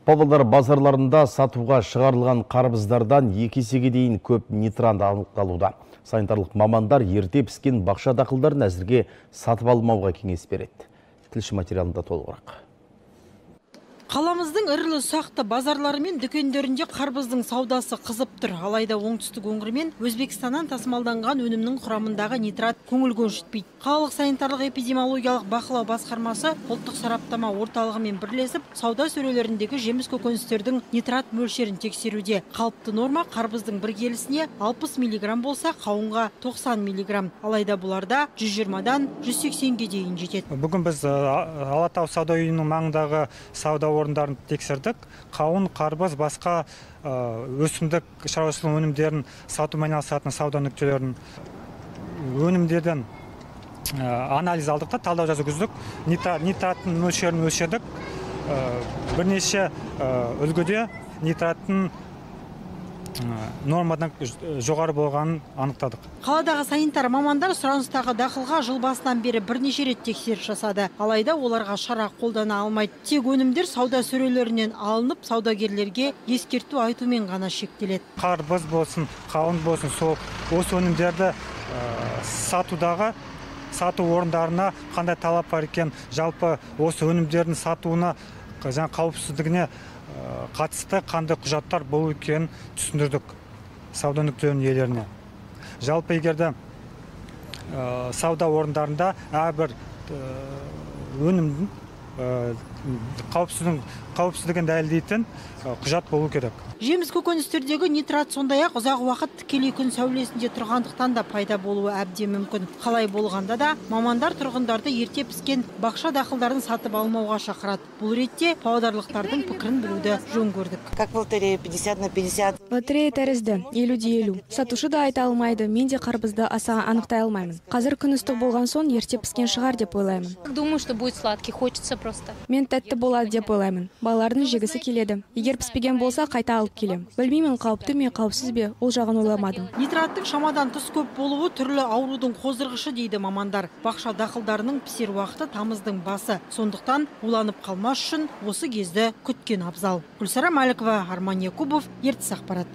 Павлодар базарларында сатуға шығарылған қарбыздардан 2 есеге дейін көп нитрат анықталуда. Санитарлық мамандар ерте піскен бақша дақылдарын әзірге сатып алмауға кеңес береді. Тілші материалында толығырақ. Қаламыздың ірілі ұсақты базарлары мен дүкендерінде қарбыздың саудасы қызып тұр. Алайда оңтүстік өңір мен Өзбекстаннан тасымалданған өнімнің құрамындағы нитрат көңіл көншітпейді. Қалалық санитарлық эпидемиологиялық бақылау басқармасы ұлттық сараптама орталығымен бірлесіп, сауда сөрелеріндегі жеміс көкөністердің нитрат мөлшерін тексеруде. Қалыпты норма қарбыздың бір келісіне 60 миллиграмм болса, қауынға 90 миллиграмм. Алайда бұларда 120-дан 180-ге дейін жетеді. Бүгін біз Алатау сауда үйінің маңындағы сауда орындарын тексердік. Қауын, қарбыз, басқа өсімдік шаруашылығы өнімдерін сатумен айналысатын сауда нүктелерін өнімдерден анализ алдық та талдау жүргіздік. Нитраттың мөлшерін өлшедік. Бірнеше үлгіде нитраттың нормадан жоғары болғанын анықтадық. Қаладағы санитар мамандар сұраныстағы дақылға жыл басынан бері бірнеше рет тексеріс жасады. Алайда оларға шара қолдана алмайды. Тек өнімдер сауда сөрелерінен алынып, саудагерлерге ескерту айтумен ғана шектеледі. Қарбыз болсын, қауын болсын, сол осы өнімдерді сатудағы сату орындарына қандай талап бар екен, жалпы осы өнімдердің сатуына және қауіпсіздігіне қатысты қандай құжаттар болу екенін түсіндірдік сауда нүктелерінің иелеріне. Жалпы егерде сауда орындарында әрбір өнімнің қауіпсіздігін дәлелдейтін құжат болу керек. Жеміс көкөністердегі нитрат сондай-ақ ұзақ уақыт тікелей күн сәулесінде тұрғандықтан да пайда болуы әбден мүмкін. Қалай болғанда да мамандар тұрғындарды ерте піскен бақша дақылдарын сатып алмауға шақырады. Бұл ретте павлодарлықтардың пікірін білуді жөн көрдік. Как в лотерее 50 на 50. Лотерея тәрізді, 50-50. Сатушы да айта алмайды, мен де қарбызды аса анықтай алмаймын. Қазір күн ыстық болған соң ерте піскен шығар деп ойлаймын. Думаю, что будет сладкий, хочется просто. Мен тәтті болады деп ойлаймын. Балалардың жегісі келеді. Егер піспеген болса, қайта алып келем. Білмеймін, қауіпті ме, қауіпсіз бе, ол жағын ойламадым. Нитраттың шамадан тыс көп болуы түрлі аурудың қоздырғышы дейді мамандар. Бақша дақылдарының пісер уақыты тамыздың басы. Сондықтан уланып қалмас үшін осы кезді күткен абзал. Гүлсара Малікова, Арман Якубов, Ертіс ақпарат.